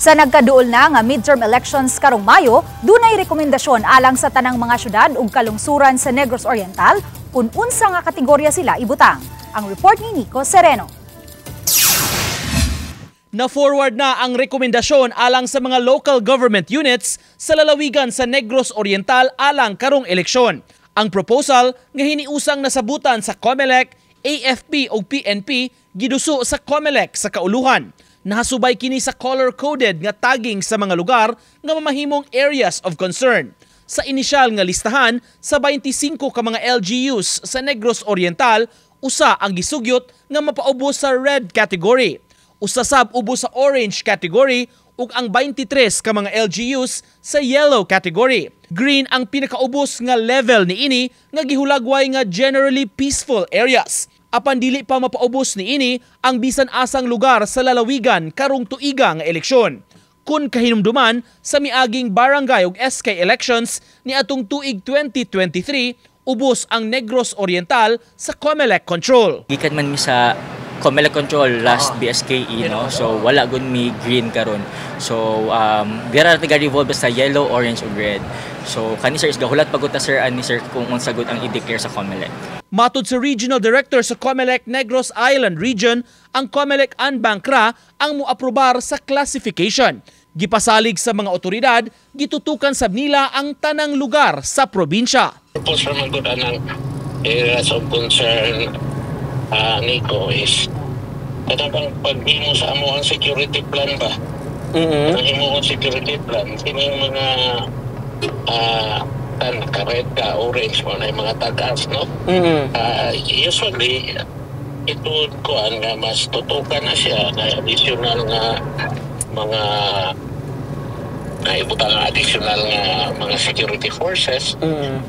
Sa nagkaduol na nga midterm elections karong Mayo, dunay rekomendasyon alang sa tanang mga syudad ug kalungsuran sa Negros Oriental kung unsa nga kategorya sila ibutang. Ang report ni Nico Sereno. Na-forward na ang rekomendasyon alang sa mga local government units sa lalawigan sa Negros Oriental alang karong eleksyon. Ang proposal nga hiniusang nasabutan sa COMELEC, AFP o PNP giduso sa COMELEC sa kauluhan. Nahasubay kini sa color-coded nga tagging sa mga lugar nga mamahimong areas of concern. Sa inisyal nga listahan sa 25 ka mga LGUs sa Negros Oriental, usa ang gisugyot nga mapaubos sa red category. Usa sab ubos sa orange category ug ang 23 ka mga LGUs sa yellow category. Green ang pinakaubos nga level niini nga gihulagway nga generally peaceful areas. Apan dili pa mapaubos niini ang bisan asang lugar sa lalawigan karong tuiga nga eleksyon. Kun kahinumduman sa miaging barangay ug SK elections ni atong tuig 2023, ubos ang Negros Oriental sa COMELEC control. Gikan man mi sa COMELEC control last BSKE, no, so wala gud mi green karon. So dira ra revolve sa yellow, orange ug red. So kani, sir, is gahulat pagud ta, sir, ani sir, kung unsa gud ang i-declare sa COMELEC. Matod sa Regional Director sa COMELEC Negros Island Region, ang COMELEC en banc ra ang moaprobar sa classification. Gipasalig sa mga otoridad, gitutukan sab nila ang tanang lugar sa probinsya. Purpose ra man gud anang areas of concern, Nico, is kanang paghimo sa amo ang security plan ba? Ang imo ang security plan, kining mga tan ka red ka orange mo na yung mga tagas, no? Usually ito kuan nga mas tutukan na siya na additional nga mga na ibutang nga additional nga mga security forces,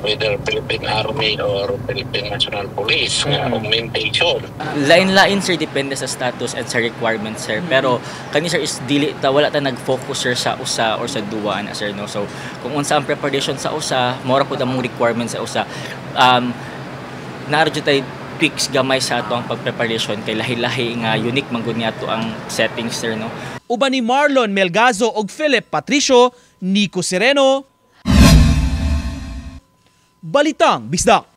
whether Philippine Army or Philippine National Police nga augmentation. Lain-lain, sir, depende sa status and sa requirements, sir. Pero kani, sir, is dili ta, wala ta nag-focus, sir, sa usa or sa duwa na, sir, no. So kung unsa ang preparation sa usa, mao ra pud among requirements sa usa. Naa jud tay tweaks gamay sa ato ang pagpreparation kay lahi-lahi nga unique man gud niya ato ang settings, sir, no. Uban ni Marlon Melgazo ug Philip Patricio, Nico Sereno, Balitang Bisdak.